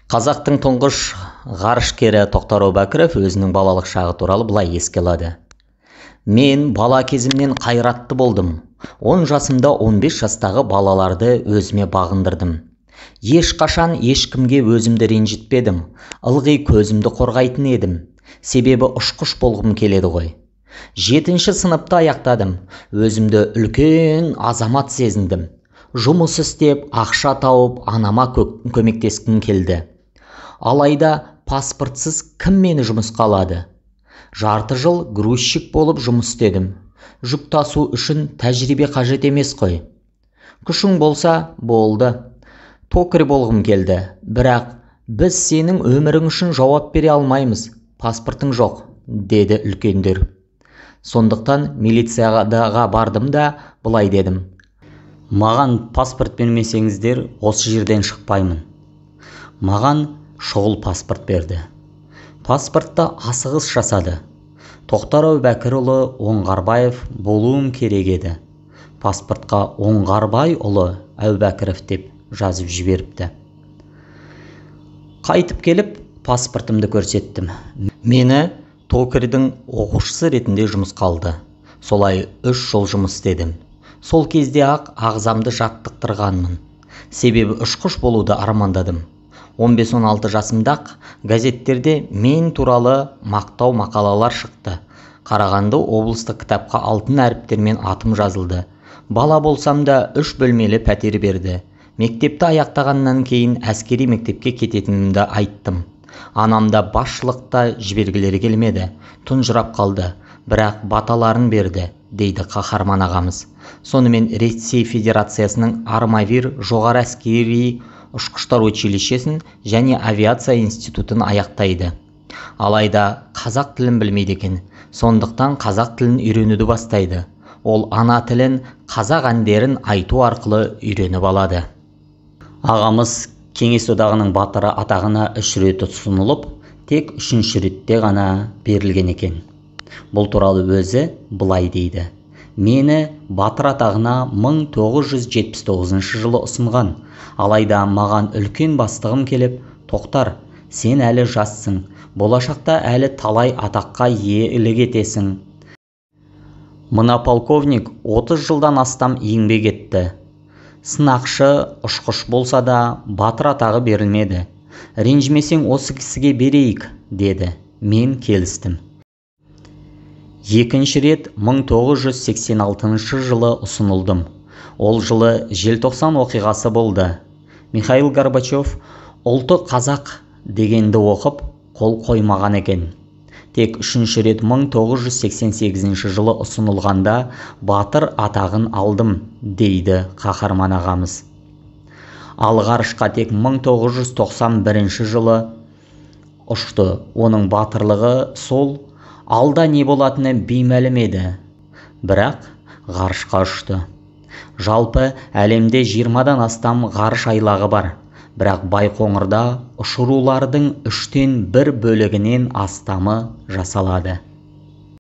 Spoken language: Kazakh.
Қазақтың тұңғыш ғарышкері Тоқтар Әубәкіров өзінің балалық шағы туралы былай еске алады. Мен бала кезімнен қайратты болдым. 10 жасымда 15 жастағы балаларды өзіме бағындырдым. Ешқашан ешкімге өзімді ренжітпедім. Ылғи көзімді қорғайтын едім. Себебі ұшқыш болғым келеді ғой. 7-ші сыныпты аяқтадым. Өзімді үлкен азамат сезіндім. Жұмыс істеп, ақша тауып, анама көмектескім келді. Алайда паспортсыз кім мені жұмысқа алады? Жарты жыл грузчик болып жұмыс істедім. Жүк тасу үшін тәжірибе қажет емес қой. Күшің болса, болды. Токарь болғым келді. Бірақ біз сенің өмірің үшін жауап бере алмаймыз. Паспортың жоқ, деді үлкендер. Сондықтан милицияға бардым да былай дедім. Маған паспорт бермесеңіздер, осы жерден шықпаймын. Маған шұғыл паспорт берді. Паспортты асығыс жасады. Тоқтар Әубәкірұлы Оңғарбаев болуым керек еді. Паспортқа Оңғарбайұлы Әубәкіров деп жазып жіберіпті. Қайтып келіп, паспортымды көрсеттім. Мені токарьдің оқушысы ретінде жұмысқа алды. Солай 3 жыл жұмыс істедім. Сол кезде ақ ағзамды жаттықтырғанмын. Себебі ұшқыш болуды армандадым. 15-16 жасымда-ақ газеттерде мен туралы мақтау мақалалар шықты. Қарағанды облыстық кітапқа алтын әріптермен атым жазылды. Бала болсам да 3 бөлмелі пәтер берді. Мектепті аяқтағаннан кейін әскери мектепке кететінімді айттым. Анам да басшылықта жібергілері келмеді. Тұнжырап қалды, бірақ баталарын берді, дейді қаһарман ағамыз. Сонымен Ресей Федерациясының Армавир жоғары әскери ұшқыштар училищесін және авиация институтын аяқтайды. Алайда қазақ тілін білмейді екен. Сондықтан қазақ тілін үйренуді бастайды. Ол ана тілін, қазақ әндерін айту арқылы үйреніп алады. Ағамыз Кеңес Одағының батыры атағына 3 рет ұсынылып, тек 3-ші ретте ғана берілген екен. Бұл туралы өзі былай дейді. Мені батыр атағына 1979 жылы ұсынған. Алайда маған үлкен бастығым келіп, Тоқтар, сен әлі жассың, болашақта әлі талай атаққа иелік етесің. Мына полковник 30 жылдан астам еңбек етті. Сынақшы, ұшқыш болса да, батыр атағы берілмеді. Ренжімесең осы кісіге берейік, деді. Мен келістім. Екінші рет 1986 жылы ұсынылдым. Ол жылы желтоқсан оқиғасы болды. Михаил Горбачев ұлты қазақ дегенді оқып, қол қоймаған екен. Тек 3-ші рет 1988 жылы ұсынылғанда батыр атағын алдым, дейді қаһарман ағамыз. Ал ғарышқа тек 1991 жылы ұшты. Оның батырлығы сол, алда не болатыны беймәлім еді. Бірақ ғарышқа ұшты. Жалпы әлемде 20-дан астам ғарыш айлағы бар. Бірақ Байқоңырда ұшырулардың 1/3 бөлігінен астамы жасалады.